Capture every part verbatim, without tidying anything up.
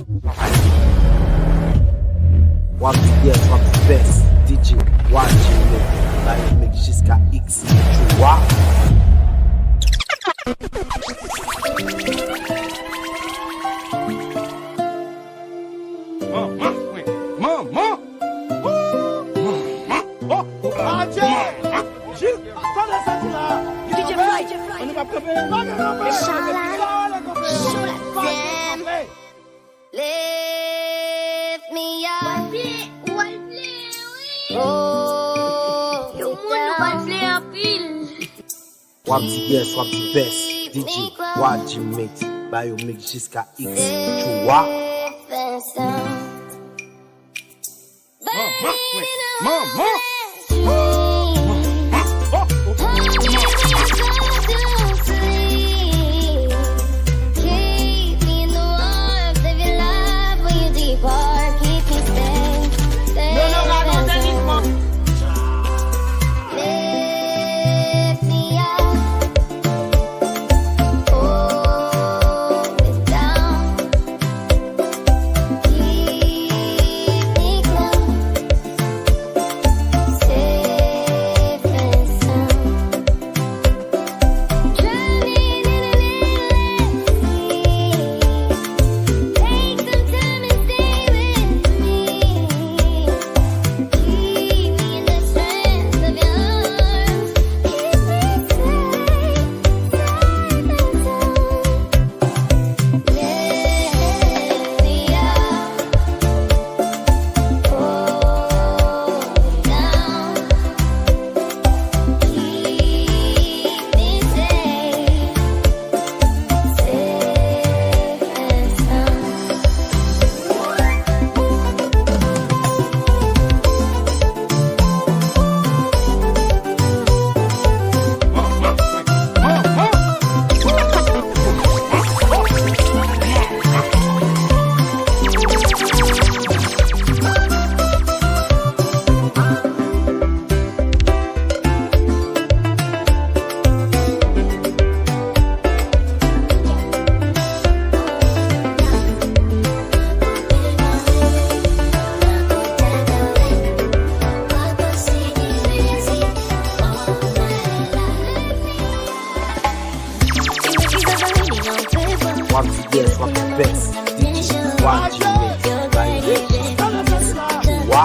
W ap di yes, w ap di best, D J Y G Mix, ba yo mix jiska X, tu vois. Manman mwen, manman. Woo! Manman. Oh, oh, adje! Manman. Jis, tande sa di la. D J Floyd. Ann nou p ap kanpe. Pa gen kanpe. Chala. Chala. Damn. Lift me up. Wale play, wale play, wi. Oh, yo, moun, nou pral play anpil. W ap di yes, w ap di best, D J Y G Mix, ba yo mix jiska X, tu vois. Manman, manman. Wap di yes, wap di best. D J Y G Mix, ba yo mix. Wa.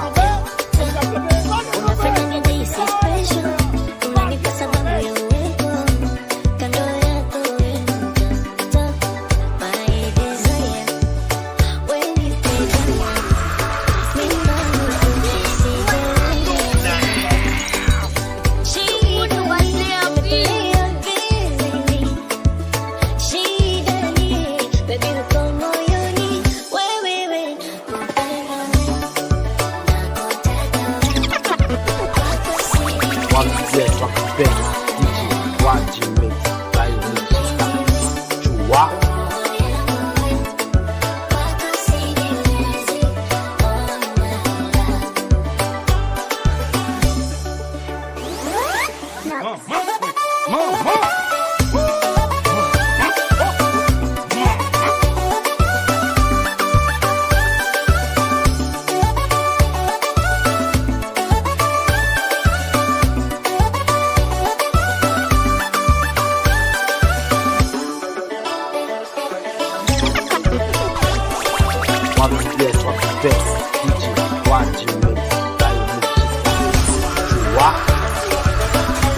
Wap di yes, wap di best. D J Y G Mix, ba yo mix jiska X. Tu vois. Wap di yes, wap di best. D J Y G Mix, ba yo mix jiska X. Tu vois.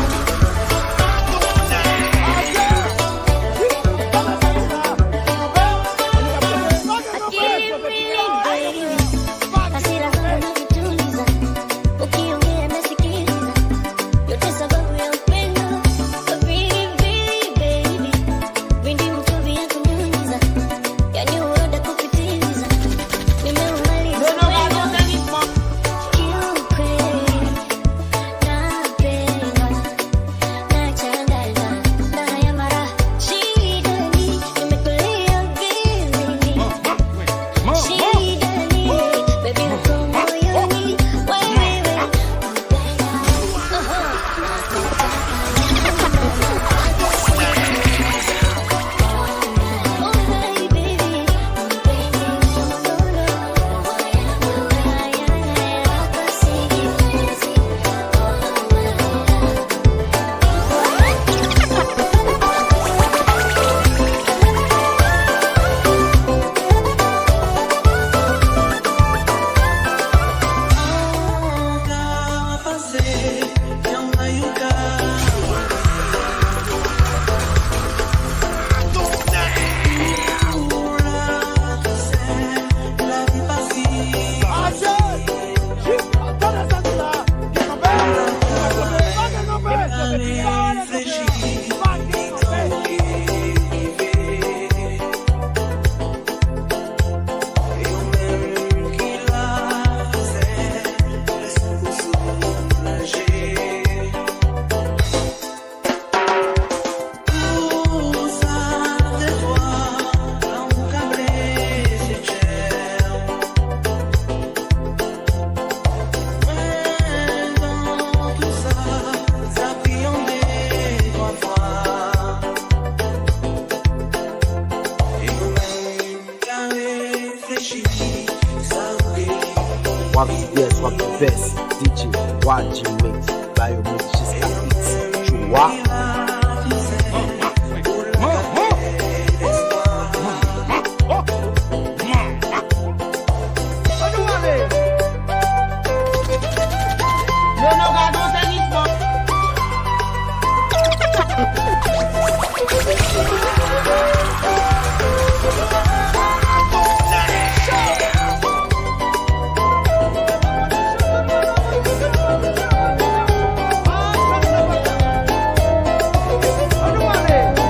W ap di yes, w ap di best. D J Wa G Mix, ba yo mix jiska X. Chouwa.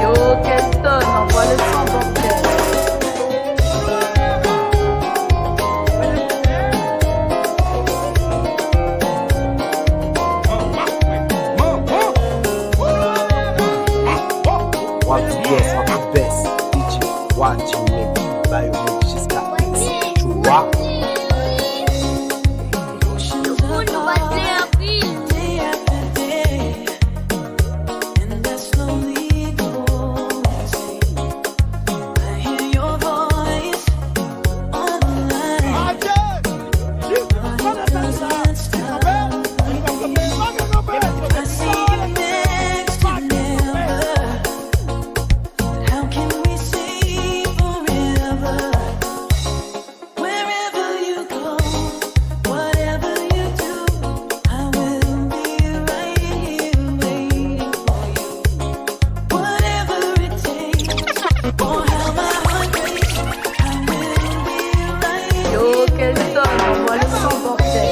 Yo, Keston, anvoye le son, bòkè. W ap di yes, w ap di best. D J Wa G Mix, ba yo mix jiska X. Chouwa. Yo, Keston, anvoye le son, bòkè.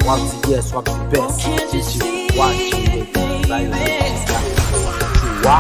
W ap di yes, w ap di best. D J Wa G Mix, ba yo mix jiska X. Chouwa.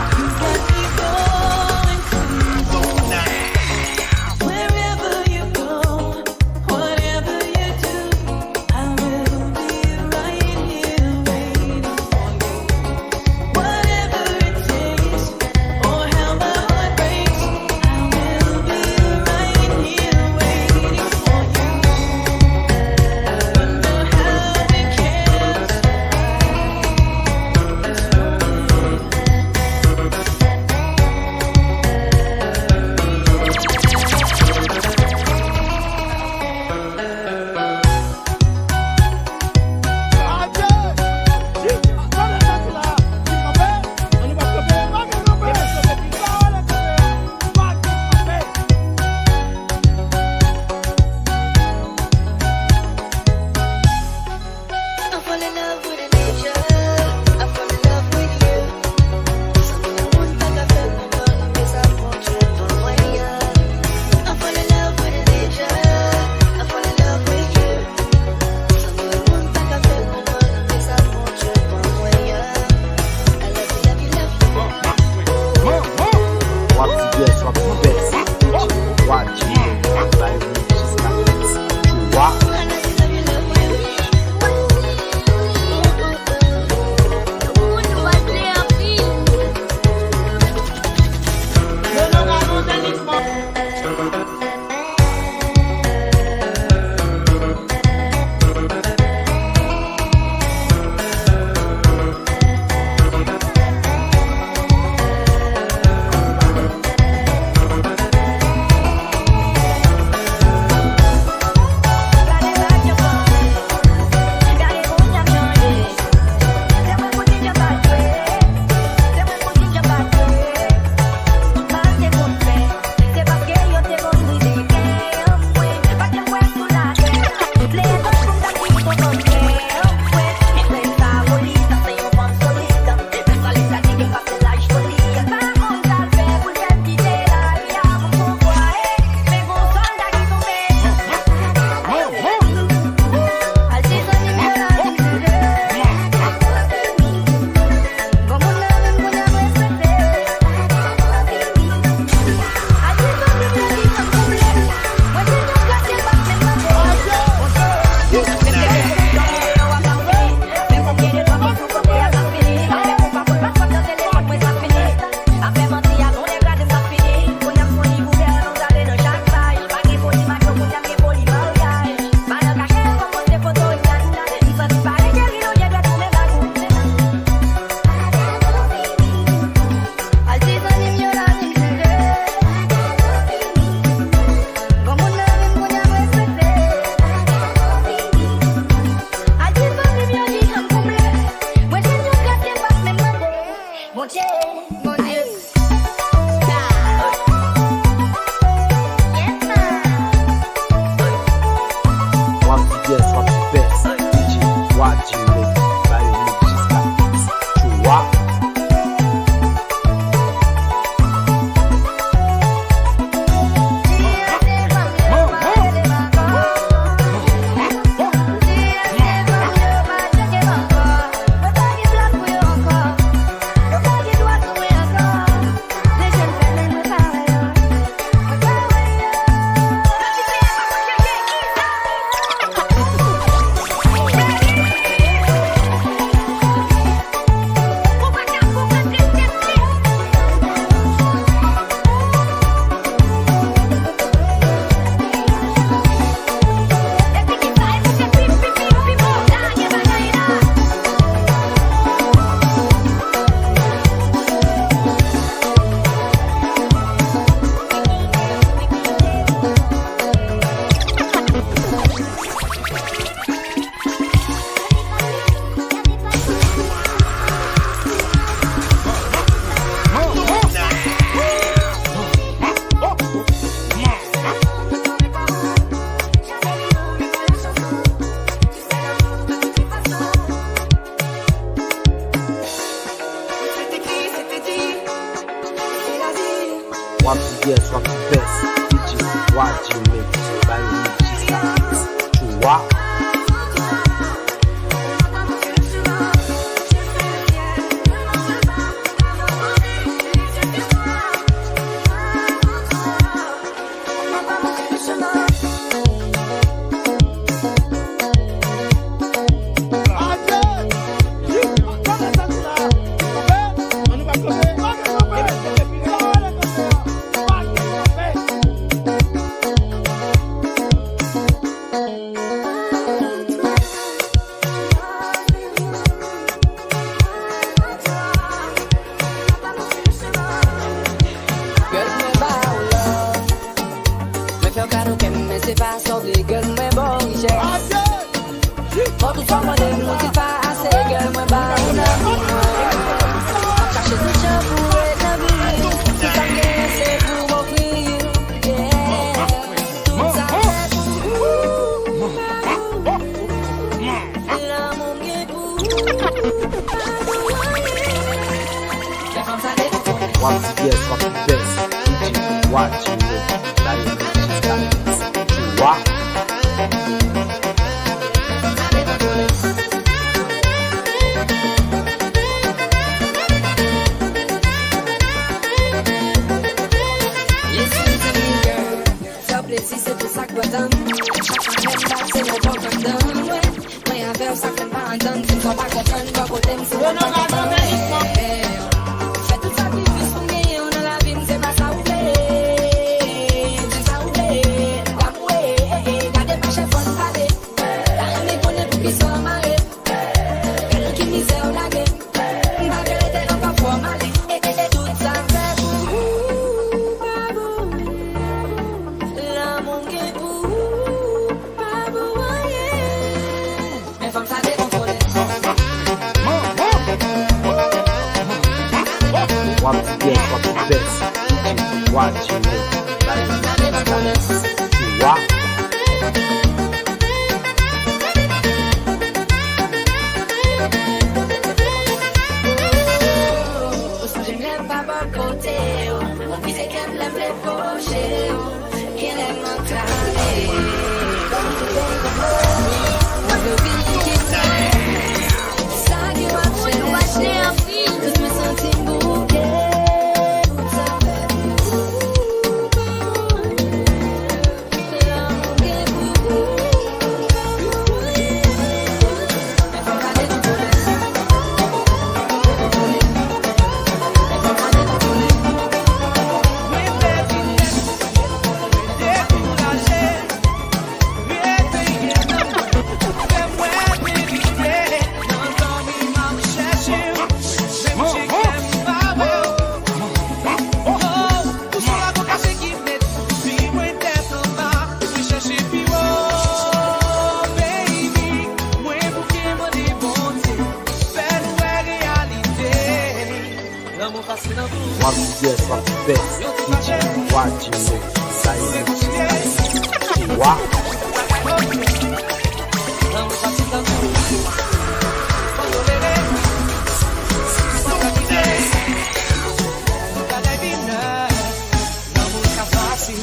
W ap di yes, w ap di best. D J Wadji Mix, bay yon mix jiska twa. Girl, mwen ba ou love. Mwen fè w kado kè m, men se pa sa w vle. Girl, mwen ba w richès. Fò tout sa w mande m, ou di pa ase. Girl, mwen ba ou love. M ap chache tout jan pou w ret nan vi m. Si sa m genyen, se pou m ofri w. Yeah. Tout sa se pou ou, pa pou ou. Lanmou m gen pou ou, pa pou anyen. W ap di yes, w ap di best. D J Wadji Mix, bay yon mix jiska twa. Fè w plezi, se tou sa k pòtan. Chak mwen menm pase nan bò pandan mwen. Mwen avè w, sa fè m pa antann. Si m fè w pa konprann, bò kote m, se w pa konprann. Fè tout sakrifis pou m genyen w nan lavi m, se pa sa ou vle. Di sa ou vle, damou e, e, e, gade pa chèf fò n pale. Ta renmen konnen pou ki sa w mare. Gade nan ki mizè w lage m. M pa vle rete ankò, fò m ale. E, e, e, tout sa m fè pou ou, pa pou ou. Lanmou m gen pou ou, pa pou anyen. Men fanm sa dekontwole. W ap di yes, w ap di best. D J Wadji Mix, bay yon mix jiska twa. Ou sonje m lè m pa bò kote w. Ou vize kè m lè m vle pwoche w. Genlè m anklame. Mwen vle w vin kite sa ki w ap chèche. Tout mwen santi m bouke. Tout sa fè pou ou, pa pou ou. Ou sou lakou kache ki met vi mwen tèt anba. Mwen chèche pi wo, baby. Mwen bouke mande Bondye fè n wè reyalite. Lanmou fasil anpil. W ap di yes, w ap di best. D J Wadji Mix, bay yon mix jiska twa. Lanmou fasil anpil. Fò yo leve. Fò yo kite. Bagay vin nèf. Lanmou ka fasil.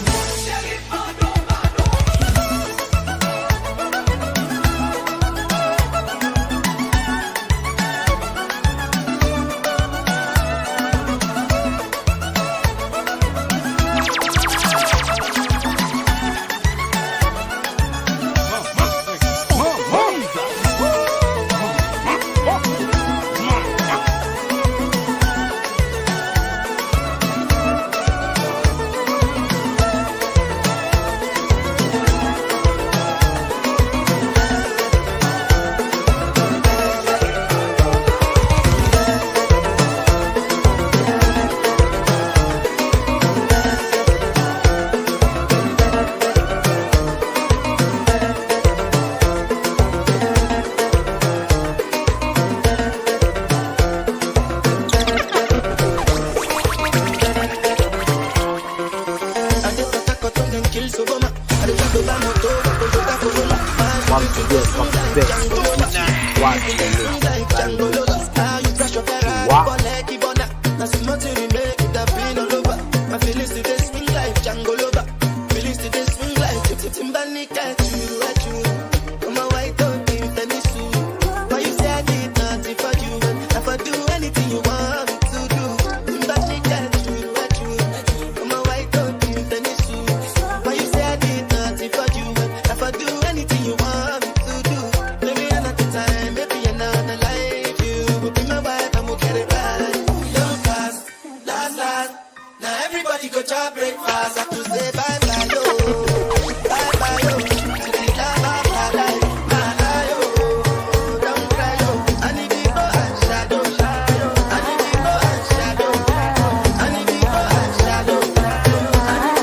Wa. Now everybody go chop breakfast. I have to say bye bye yo, bye bye yo. To the love of my life, my eye oh. Don't cry yo. Ani Bimbo and Shadow, Ani Bimbo and Shadow, Ani Bimbo and Shadow, Ani Bimbo and Shadow.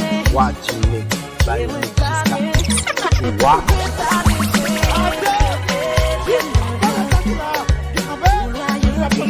W A D J Mix, bay remix jiska X. W A D J. W A D J Mix, bay remix jiska X. W A D J. W A D J, W A D J, D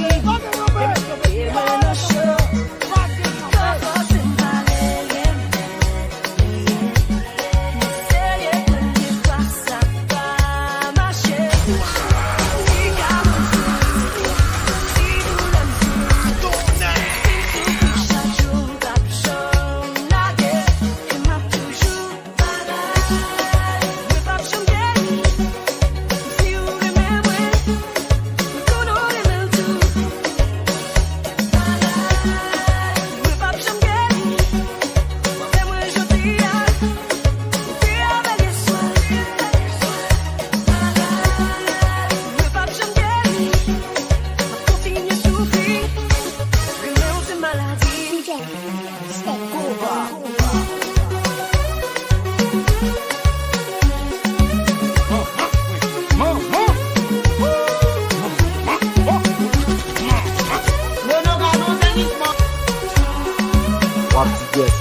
J,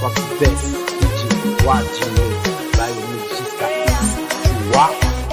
W A D J Mix, bay remix jiska X. W A D J.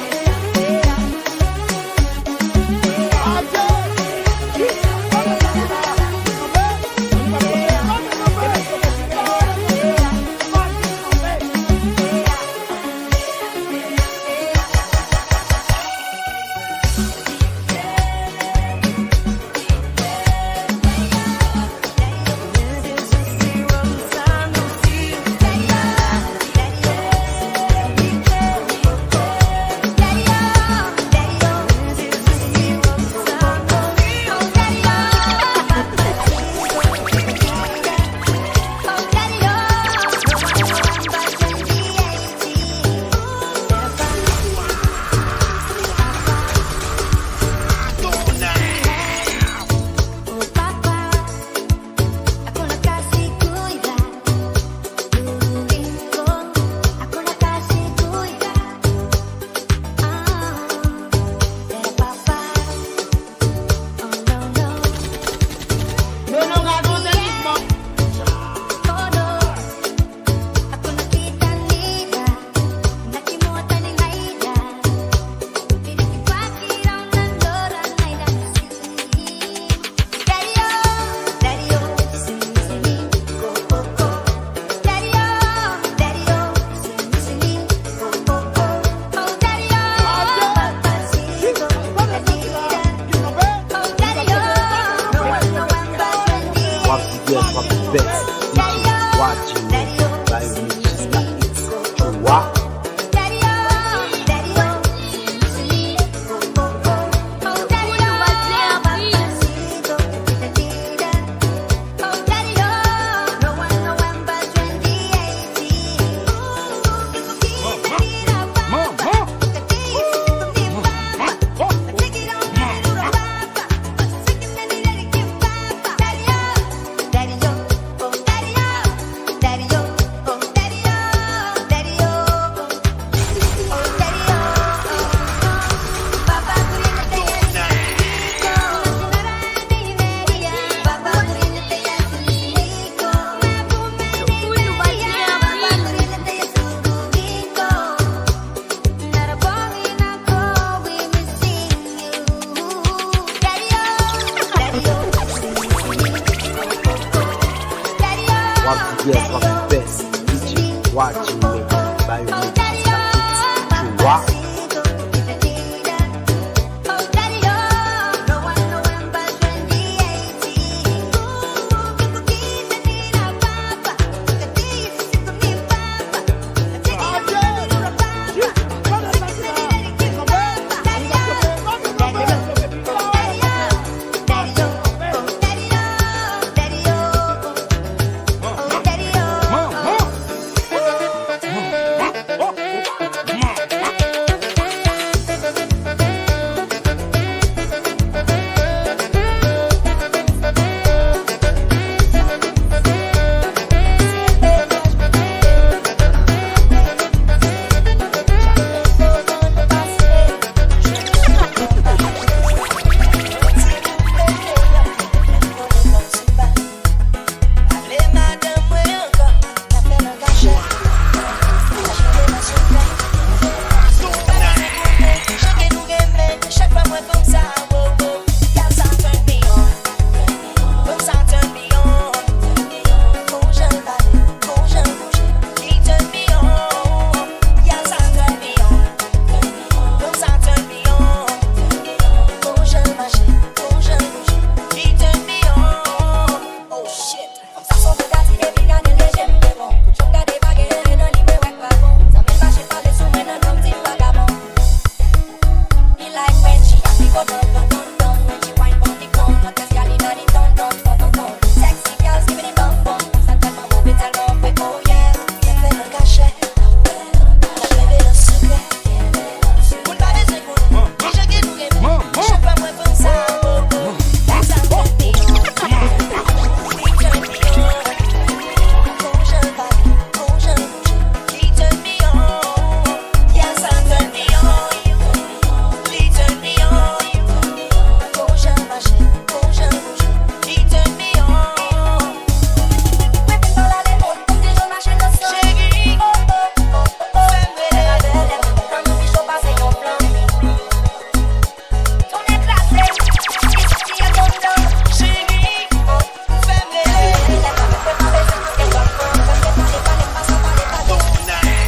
Watch me, ba yo mix, tu vois.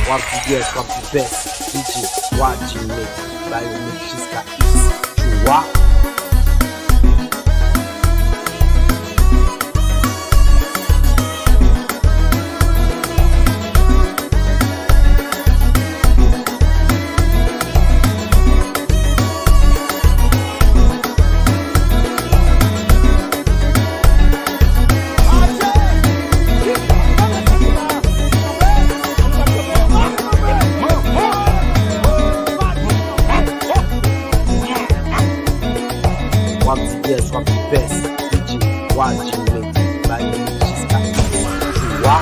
W ap di yes, w ap di best, D J Wadji Mix, ba yo mix jiska X, tu vois. W ap di yes, w ap di best, D J Wadji Mix, ba yo mix jiska X, tu vois.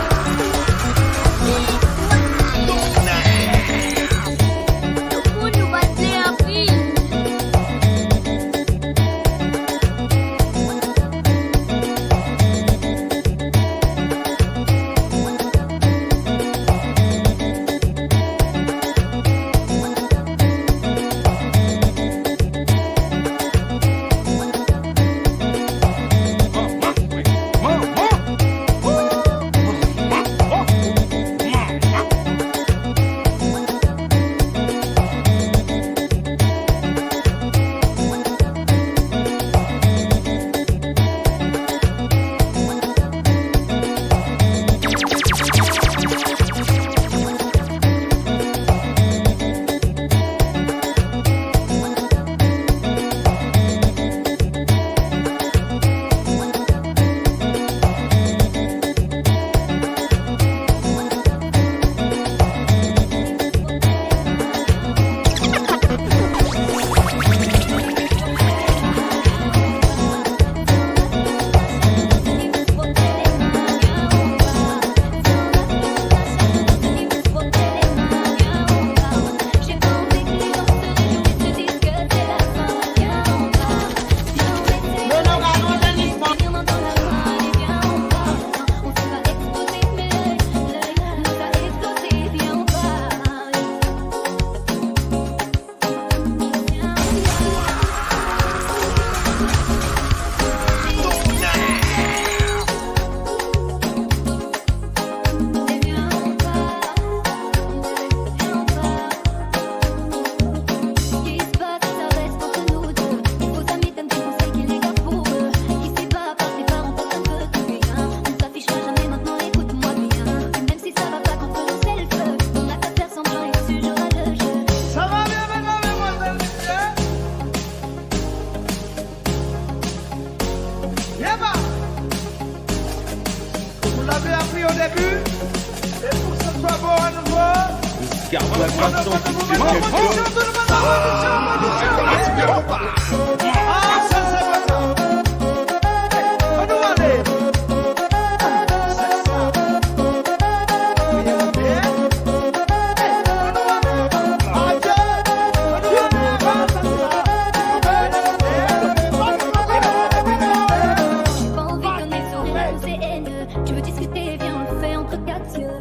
Gad la, gad sa w fouti.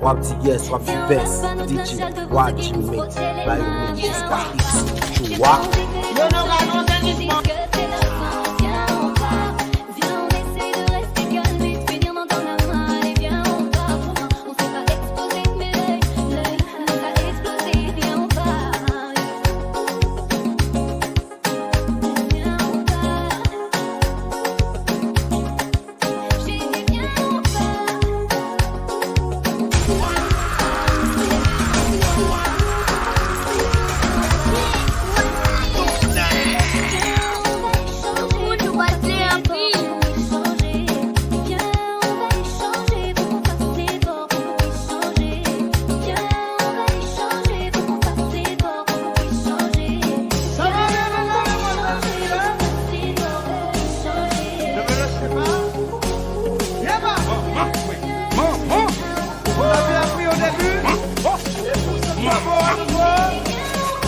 W ap di yes, w ap di best, D J, Wadji Mix, ba yo mix jiska X, tu vois.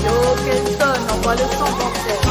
Yo, Kenson, anvoie le son, mon frère.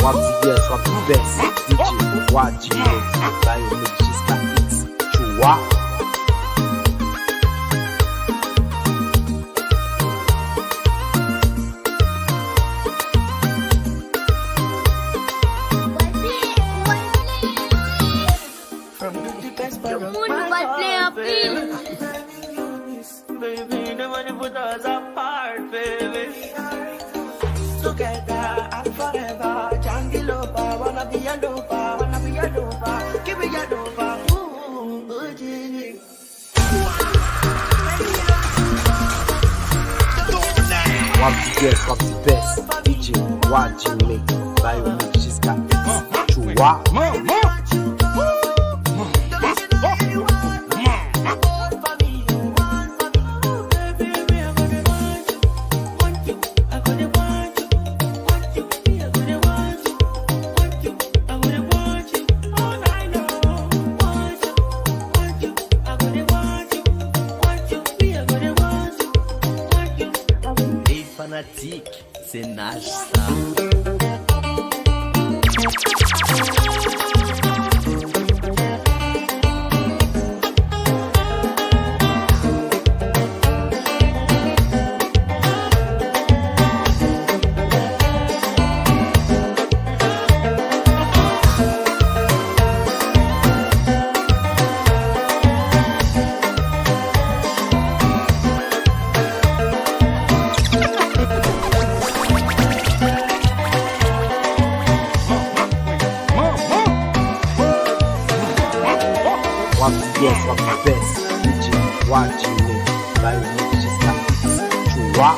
Wap di yes, wap di best, D J, Wadji Mix, ba yo mix jiska X, tu vois. Wap di yes, wap di best, D J, Wadji Mix, ba yo mix jiska X, tu vois. Yo, moun yo pral plen anpil. Baby, the money put us apart, baby. Together and forever. Janky lover, wanna be a lover, wanna be a lover. Give me a lover. Ooh, ooh, ooh, G G. Wap di yes, wap di best, D J, Wadji Mix, ba yo mix jiska X, tu vois. Ey fanatik, se Nash sa. Wap di yes, wap di best, D J Wadjine, bay mix jiska mix. Chwa.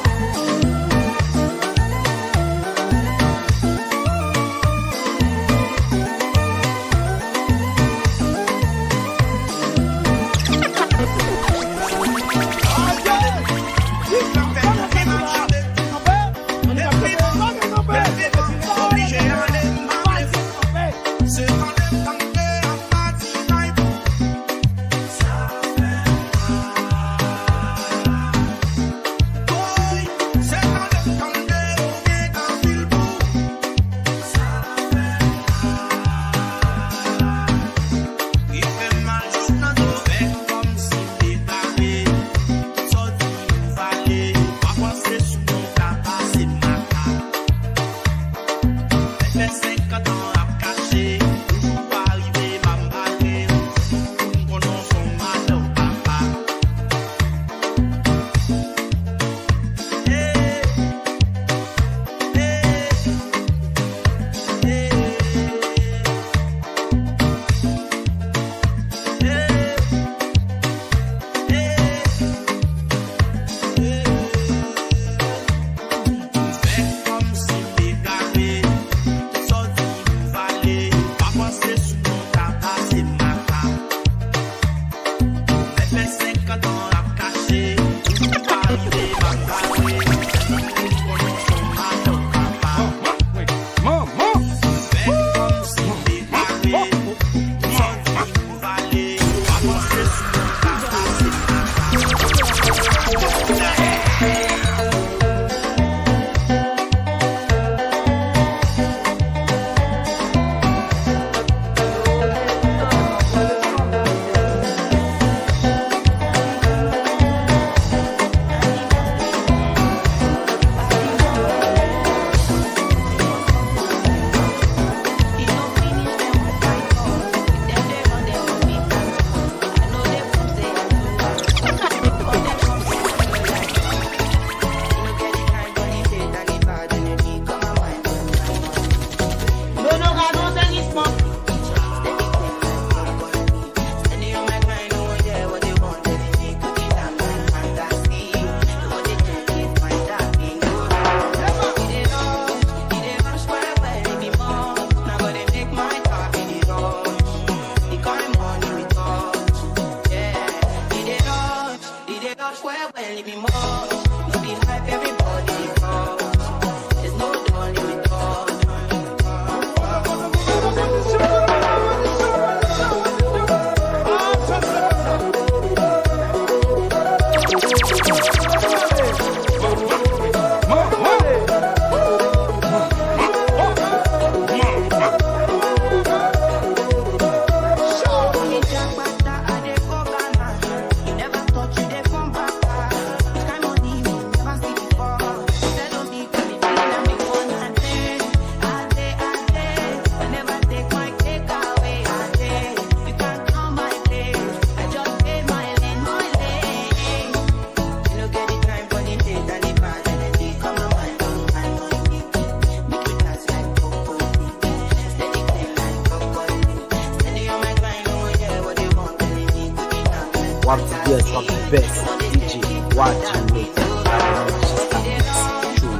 Wap di yes, wap di best, D J Wadjine, bay mix jiska mix.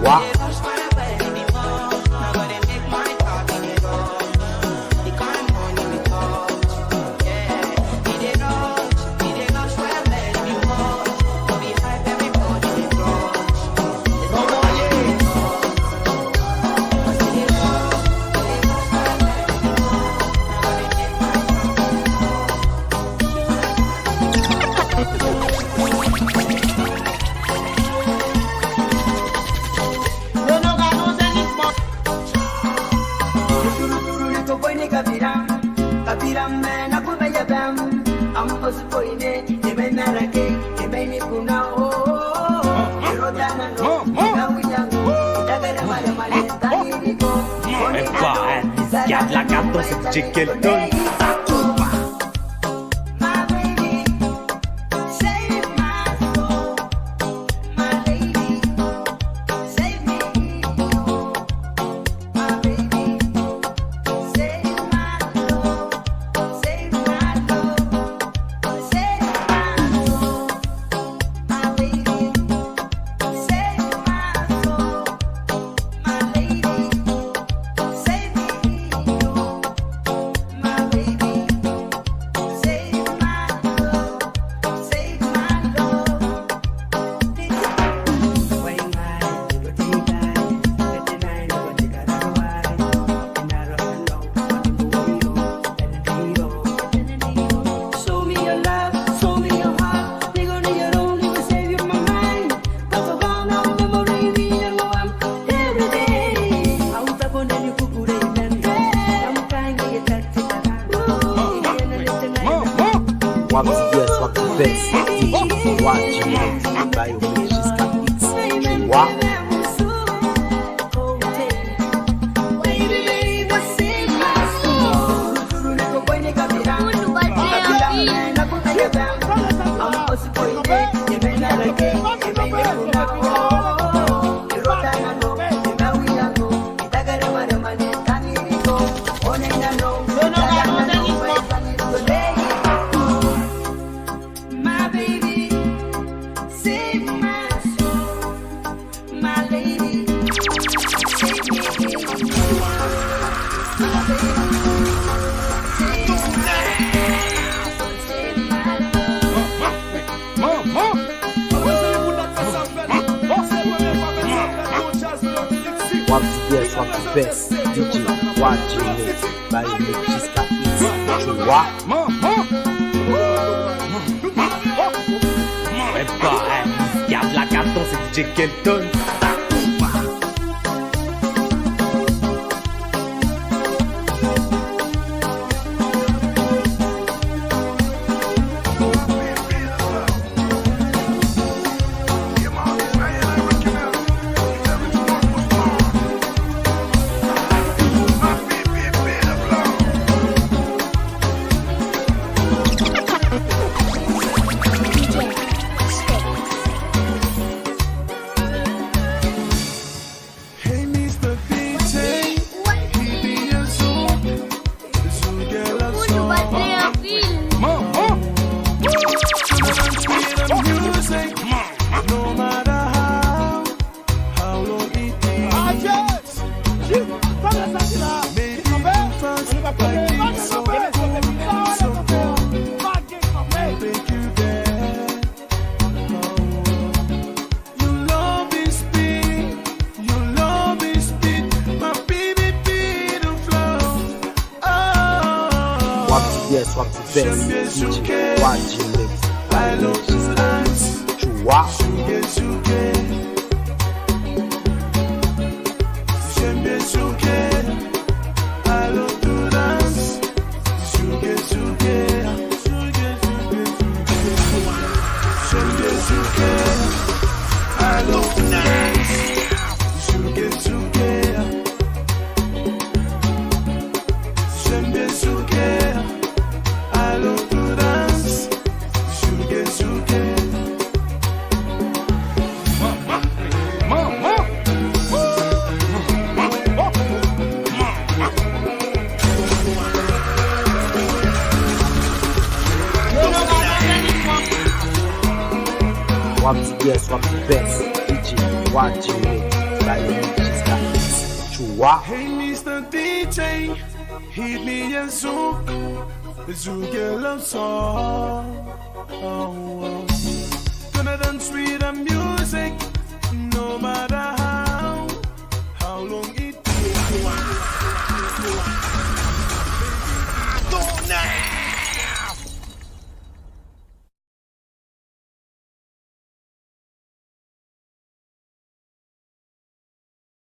Chwa. Epa, gad la, gad danse D J Kelton. W ap di yes, w ap di best. D J Wa Jimmy, ba yo mix jiska X. Wa. My baby, save my soul. My lady, save me. My baby, save my soul, save my love. W ap di yes, w ap di best. D J Wa Jimmy, ba yo mix jiska X. Wa. Mwen pa, eh, gad la, gad non, se D J Kelton. Hey, Mister D J, keep it so. This will get love song. Manman. To the dance with the music. No matter how, how long it is. Maybe too fast, like it's so cool, so cool. Take you there. Oh. Your love is big, your love is big, my baby, be the flow. Oh. W ap di yes, w ap di best. D J Wa Jimmy, ba yo mix jiska X. Wa. J'aime bien souquer, allons tout danse. Souquer, souquer. Souquer, souquer. Allons tout danse. Souquer, souquer. J'aime bien souquer. Allons tout danse. Souke, souke. Manman. W ap di yes, w ap di best. D J Wa Jimmy, ba yo mix jiska X. Chouwa. Hey, Mister D J, hit me a zouk, zouk love song. Oh, oh.